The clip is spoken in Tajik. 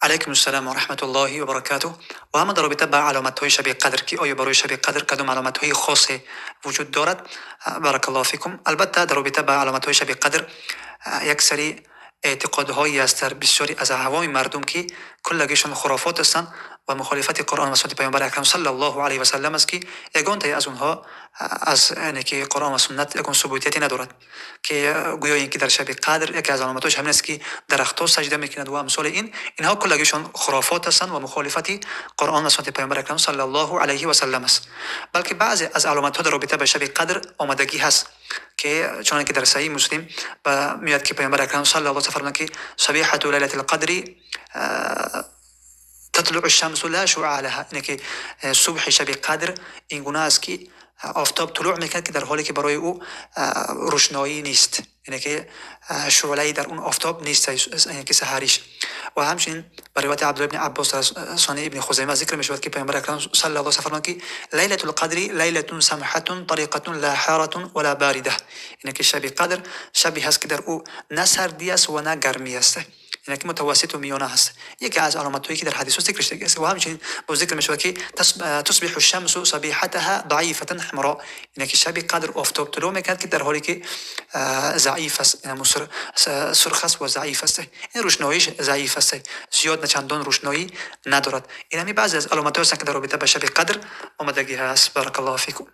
Алайкум ассалом ва раҳматуллоҳи ва баракатуҳ. Ва ҳама дар робита ба аломатҳои шаби қадр, ки оё барои шаби қадр кадом аломатҳои хосе вуҷуд дорад? Баракаллоҳу фикум. Албатта, дар робита ба аломатҳои шаби қадр як сари эътиқодҳое аст дар бисёре аз аҳвоми мардум, ки куллагишон хурофот ҳастанд ва мухолифати Қуръон ва суннати Паёмбари Акрам саллаллоҳу алайҳи васаллам аст, ки ягонтае аз онҳо аз яъне ки Қуръон ва суннат ягон субутияте надорад, ки гӯё ин ки дар шаби қадр яке аз аломатҳояш ҳамин аст, ки дарахтҳо саҷда мекунанд ва амсоли ин. Инҳо куллагишон хурофот ҳастанд ва мухолифати Қуръон ва суннати Паёмбари Акрам саллаллоҳу алайҳи васаллам аст. Балки баъзе аз аломатҳо дар робита ба шаби қадр омадагӣ ҳаст, ки чуноне ки дар Саҳиҳи Муслим ба меояд, ки Паёмбари Акрам саллаллоҳу алайҳи васаллам фармуданд, ки сабиҳату лайлатил қадри татлуъу шамсу ла шуъа лаҳа, яъне ки субҳи шаби қадр ин гуна аст, ки офтоб тулӯъ мекунад, ки дар ҳоле ки барои ӯ рӯшноӣ нест, яъне ки шӯълае дар он офтоб нест, яъне ки саҳариш. Ва ҳамчунин ба ривояти Абдуллоҳ ибни Аббос аз Сунани Ибни Хузайма зикр мешавад, ки Паёмбари Акрам саллаллоҳу алайҳи васаллам фармуданд, ки лайлатул қадри лайлатун самҳатун тариқатун ла ҳаратун ва ла барида, яъне ки шаби қадр шабе ҳаст, ки дар ӯ на сардӣ аст ва на гармӣ аст, яъне ки мутавасситу миёна ҳаст. Яке аз аломатҳое, ки дар ҳадисҳо зикр шудааст. Ва ҳамчунин боз зикр мешавад, ки тусбиҳу шамсу сабиҳатаҳа даифатан ҳамро, яъне ки шаби қадр офтоб тулӯъ мекунад, ки дар ҳоле ки заиф аст, яъне сурх аст ва заиф аст, ин рӯшноиш заиф аст, зиёд на чандон рӯшноӣ надорад. Ин ҳамин баъзе аз аломатҳое ҳастанд, ки дар робита ба шаби қадр омадагӣ ҳаст. Баракаллоҳу фикум.